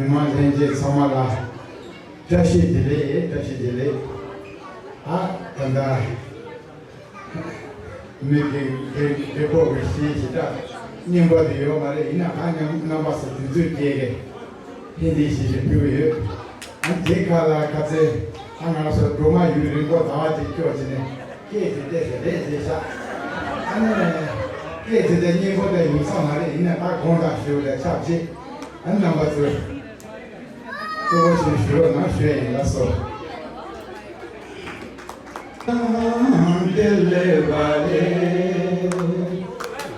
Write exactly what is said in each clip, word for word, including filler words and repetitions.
མི་མང་ལྷན་རྒྱས་ཚང་མ་ལ་བཀྲ་ཤིས་བདེ་ལེགས། བཀྲ་ཤིས་བདེ་ལེགས། ཨ། ད་ལྟ་མི་དགེ་དགེ་དགེ་ཕོག་གི་ཤེས་བྱེད་སྙིང་པོ་དེ་ཡོད་མ་རེད། ཡིན་ན་ཁ་ཉམས་རྣམ་པ་སོ་དུས་ཚོད་སྐྱེལ་གེ་ཧིན་དི་ཞིག་ཞིག་ཕུལ་གི་ཡོད། ཨ། དེ་ཁ་ལ་ཁ་ཚེ་ཨ་ང་སོ་སྒྲོལ་མ་ཡུན་རིང་པོ་ཟླ་བ་གཅིག་སྐྱོར་བྱས་ནས་སྐད་དེ་བལྟས་ཤག་རེད་ཟེར་ཤག་ཨ་ནི་སྐད་དེ་དེ་སྙིང་པོ་དེ་ཡོང་ས་མ་རེད། ཡིན་ན་ད་དགོངས་དག་ཞུ་བ་ལ་ཆབས་ཅིག་ཨ་ནི་རྣམ་པ་ཚོས་གཙོ་བོ་ཞིག་ཞུ་རོགས་གནང་ཞུ་ཡ་ཡིན། ལགས་སོ། दिल वाले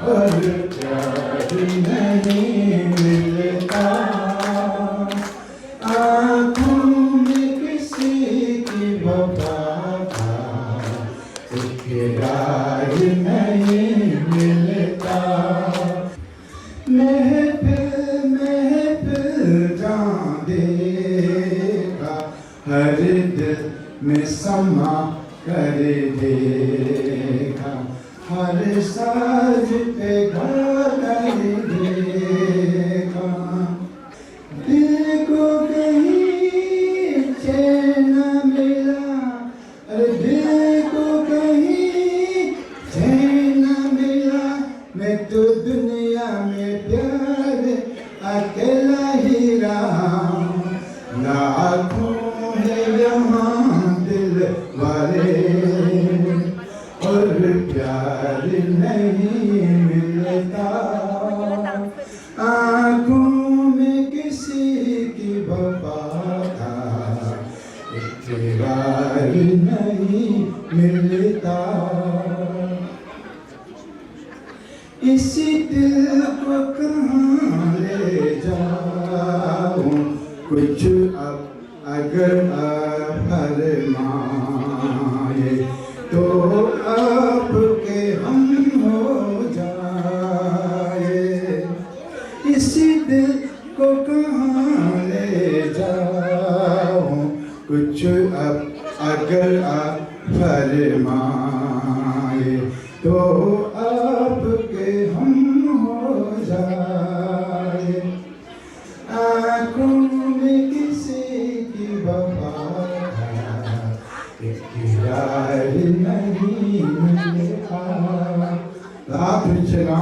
और प्यार नहीं मिलता। आंखों में किसी की वफा का इकरार नहीं मिलता। महफिल महफिल जान देगा, हर दिल में समा कर देगा, हर साज पे गा कर देगा। दिल को कहीं चैन न मिला, अरे दिल को कहीं चैन न मिला, मैं तो दुनिया में प्यार अकेला ही रहा। लाखों है यहाँ दिल वाले और प्यार नहीं मिलता। आंखों में किसी की वफा का इकरार नहीं मिलता। इसी दिल को कहाँ ले जाऊं, कुछ अब अगर आप फरमाए तो आपके हम हो जाए। इसी दिल को कहाँ ले जाऊं, कुछ अब अगर आप फरमाए तो आपके हम हो जाए। आंखों में किसी की वफा का इकरार नहीं मिलता। रात पीछे ना।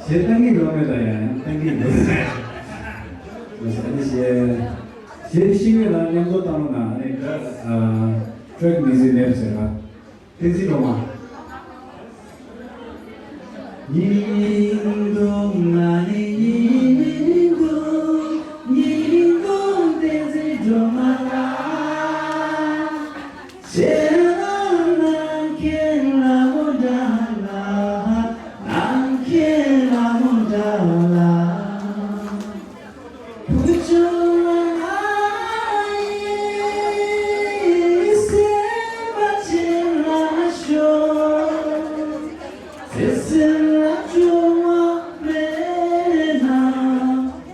གཞས་བཏང་གི་ཡོད་མེད་ལ་ཡང་བཏང་གི་ཡོད། ཨ་ནི་གཞས་གཞས་ཤེས་ཡོད་ལ་མཉམ་དུ་བཏང་ན་ཨ་ནི་ཊེག་ཊེག་མི་ཛིག་མེད་ཟེར་བ། བསྟན་འཛིན་སྒྲོལ་མ། ཉིན་གུང་ང་ནི་ཉིན་གུང་ཉིན་གུང་བསྟན་འཛིན་སྒྲོལ་མ་ལ། ཁྱེད་རང་ནམ་མཁའི་ལྷ་མོ་འདྲ་ལ། ནམ་མཁའི་ལྷ་མོ་འདྲ་ལ། བུ་ཆུང་ང་ཡི་སེམས་པ་ཁྱེད་ལ་ཤོར། ཚེ་ཟེར་ལ་སྐྱོ་བ་མེད་ན།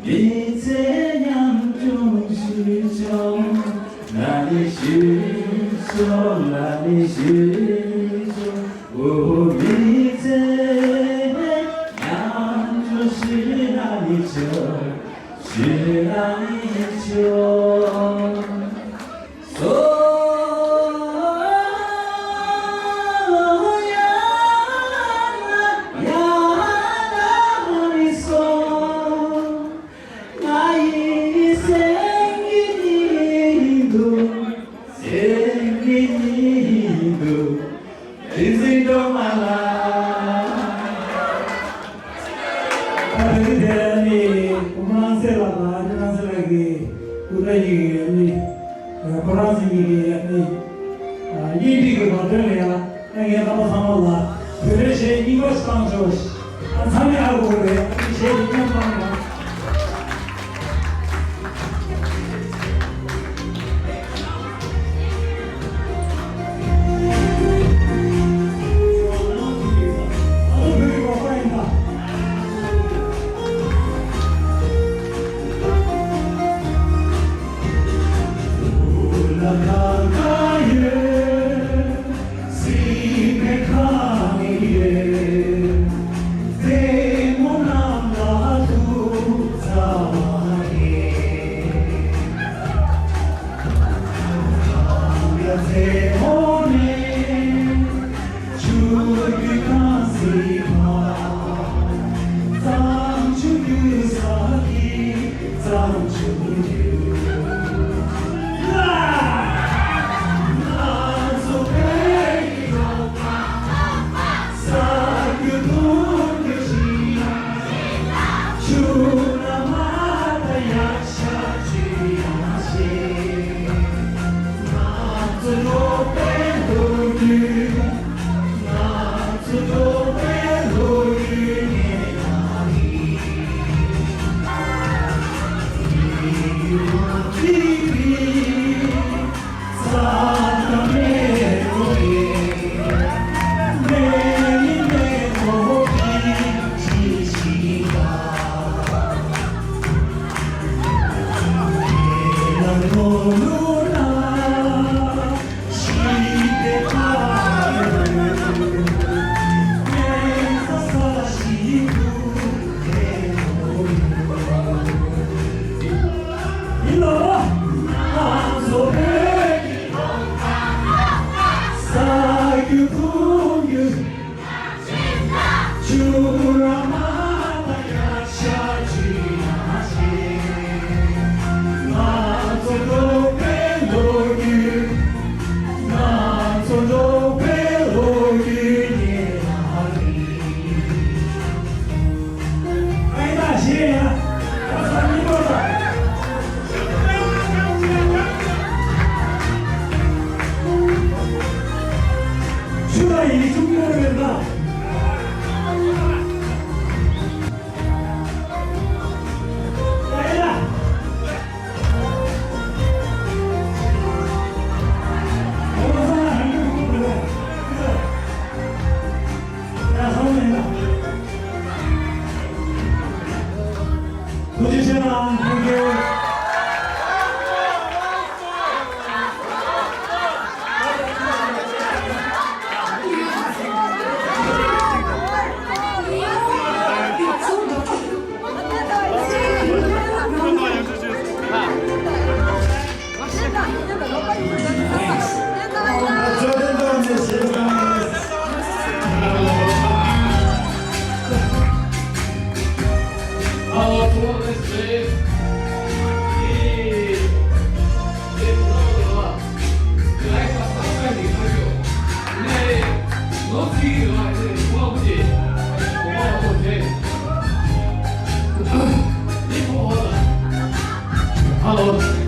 མི་ཚེ་ཉམ་ཆུང་ཞིག་བྱུང་། ན་ནི་ཞིག་བྱུང་། ན་ནི་ཞིག་བྱུང་། འོ་མི་ཚེ་ཉམ་ཆུང་ཞིག་ན་ནི་ཆོག་ཞིག་ན་ནི་ཆོག་སོ་ཡ་ན་ཡ་ན་ཧ་ནི་སོ། ང་ཡི་སེམས་ཀྱི་ཉི་འདུག་སེམས་ཀྱི་ཉི་འདུག་བསྟན་འཛིན་སྒྲོལ་མ་ལགས། ད་རེས་དེ་ནི་ཀུན་བཟང་སྲས་ལགས་དང་ཀུན་བཟང་སྲས་ལགས་ཀྱི་སྐུ་ཟླ་ཡི་གེ་ནི་ཁོ་རང་ཚོ་གཉིས་ཀྱི་ནི་གཉེན་སྒྲིག་གི་བར་དོན་ལ་ཡང་ངའི་རྣམ་པ་ཚང་མ་ལ་བོད་པའི་གཞས་རྙིང་པ་ཞིག་བཏང་ཆོག་ཨ་ཚང་མས་ཧ་གོ་རེད། ཨ་ནི་གཞས་འདི་མཉམ་བཏང་ན། Hello.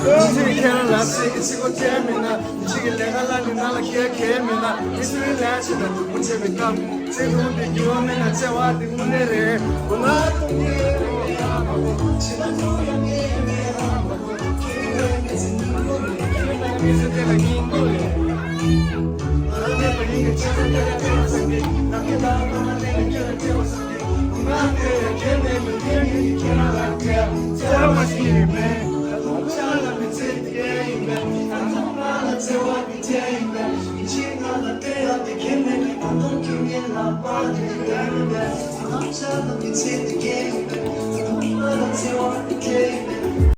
ཁྱེད་རང་ལ་ཚིག་གཅིག་པོ་བཙལ་མེད་ན། ཁྱེད་ཀྱི་ལས་ཀ་ལ་ནི་ང་ལ་ཁྱེད་ཁྱེད་མེད་ན། མི་སུའི་ལས་བྱེད་ན་སྡུག་པོ་བྱེད་པའི་སྐབས། ཚིག་རུང་དེ་འགྱུར་བ་མེད་ན། བརྩེ་བ་དེ་དངོས་གནས་རེད། ང་གཏོང་གི་རེད། ཁྱེད་ལ་ཐུག་ཡང་ངས་མེད། ཁྱེད་ཀྱི་ལས་མི་ཚེ་སྙིང་པོ་རེད། ཁྱེད་ལ་མི་ཚེ་དེ་ལ་སྙིང་པོ་རེད། ང་ལ་མེད་པ་ཡིན་གྱི་ཁྱེད་ལ་དེ་ལ་བརྩེ་བ་བསམ་གྱི། ང་གི་ལག་པ་ལ་ལེན་ནས་ཁྱེད་ལ་བརྩེ་བ་བསམ་གྱི། ང་དེ་ལ་ཁྱེད་མེད་པའི་དེ་ཉིད་ཀྱི་ཁྱེད་རང་ལ་བརྩེ་བ་བསམ་གྱི་མེད། ད་དུང་ཁྱེད་ལ་མི་ཚེ་དེ་ཡིན་པས། ད་དུང་ང་ལ་བརྩེ་བ་དེ་ཡིན་པས། ཕྱི་ང་ལ་བལྟས་ཡག་དེ་ཁྱེད་མེད་པའི་ད་དུང་ཁྱེད་ངའི་ལག་པ་དེ་ཡིན་པས། ད་དུང་ཆ་ལ་མི་ཚེ་དེ་ཁྱེད་ཡིན་པས། ད་དུང་ང་ལ་བརྩེ་བ་དེ་ཁྱེད་ཡིན་པས།